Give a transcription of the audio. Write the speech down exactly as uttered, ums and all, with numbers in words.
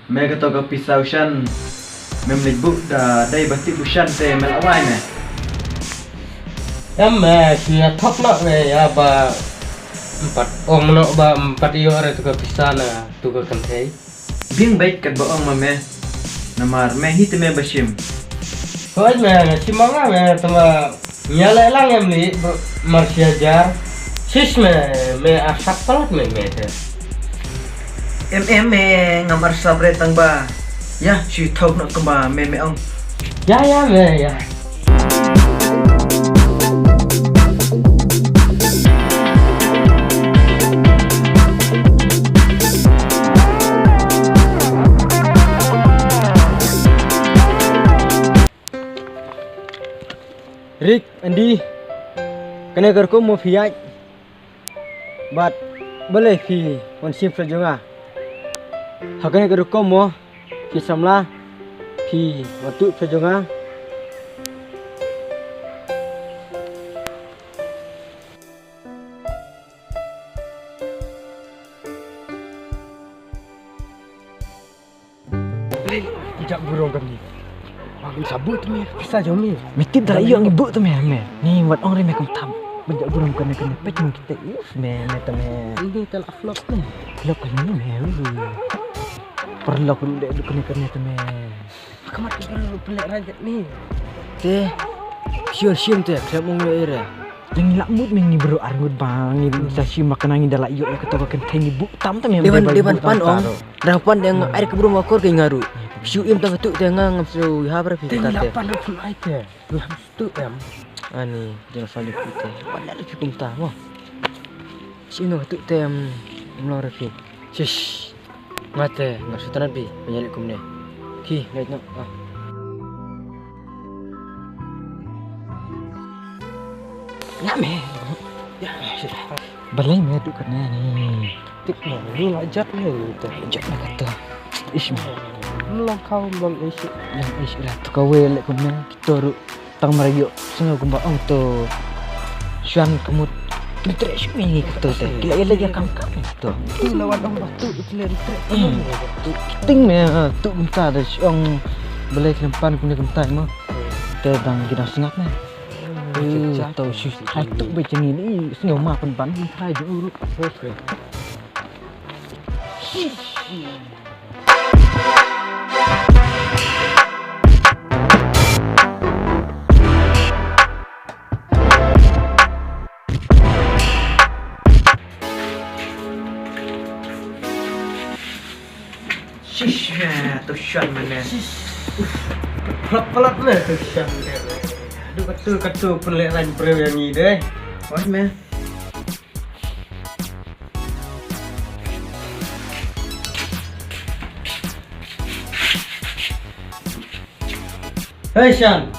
Me kato ka pisa u Shan, mem leit buh da dei ba tip u Shan te me la wai me. Em me, ki ya thok na me ya ba empat ong no ba empat io re tu ka pisa na tu ka kynthei. Biang beit kat ba ong ma me. Namar me hi te me ba shim. Hoi me, me shim ma nga me tama. Nya le lang em li bro, mar sia jar. Sis me, me arsap palat me me te. Em em me ngam arsap re tang ba. Ya, shu thok no kemba me me ong. Ya ya me ya. Rik, Andy, kane ka rukom mo phi ïaid bad balei phi wan shim pyrshah jong nga? Ha kane ka rukom mo phi samla phi wan tuh pyrshah jong nga. Ki jak burom kane. Bang sa buh tu me. Pisa jong me. Me tip da la ïoh ngi buh tu me me. Ni wat ong re me kum tam. Ban jak burom kane kane peit mo kita. Uf me me tu me. Ini tel aflop me. Lok kane me. Perlok ruh deh duk kane kane tu me. Kamat ki bru pelek rajat ni. Te. Sure shim te khlem ong ïa ira. Ngi lak mut me ngi bru ar ngut ba ngi sa shim ma kane ngi da la ïoh ïa kato ka kynthei ngi buh tam tam ïa. Dewan dewan pan ong. Rapan deng ai ka bru ma kor ke ngaru. Shu im tang tu te nga ngam shu ha bra phi. Te ngi lak pan pun ai te. Ngi lak tu em. Ani jeng sa juk te. Pan dak phi kumta mo. Shu no tu te em. Mlo ra phi. Shish. Nga te nga shu tnat bi ba ïa leh kumne. Ki leh no. Ah. Ïa me. Ïa me. Balei me duk kane ni. Tip me lu la jat me lu te. Jat me kata. Ish me. Mlong kau mlong ish. Yang ish ra tu kawei leh kumne. Kito ruh tang mar ïoh sngew kumba ong to. Shuan ka mut kim treh shuh ïa ngi kato te. Ki la ïa leit ïa kam kam to. Tu la wan ong ba tu ki leh treh. Hmm. Ting me, ah, tu mynta da shu ong balei khlem pan kumne kumta mo. Te dang ki dang sngap me. Hmm. Eh, to shu trai tu ba jani ni sngew ma pynban trai ju uru. Okay. Shish, me, tu shan me ne. Shish. Uf, plap plap me tu shan me. Aduh, katu katu pynleh rang breu ïa ngi dei. Oi me. Hei Shan,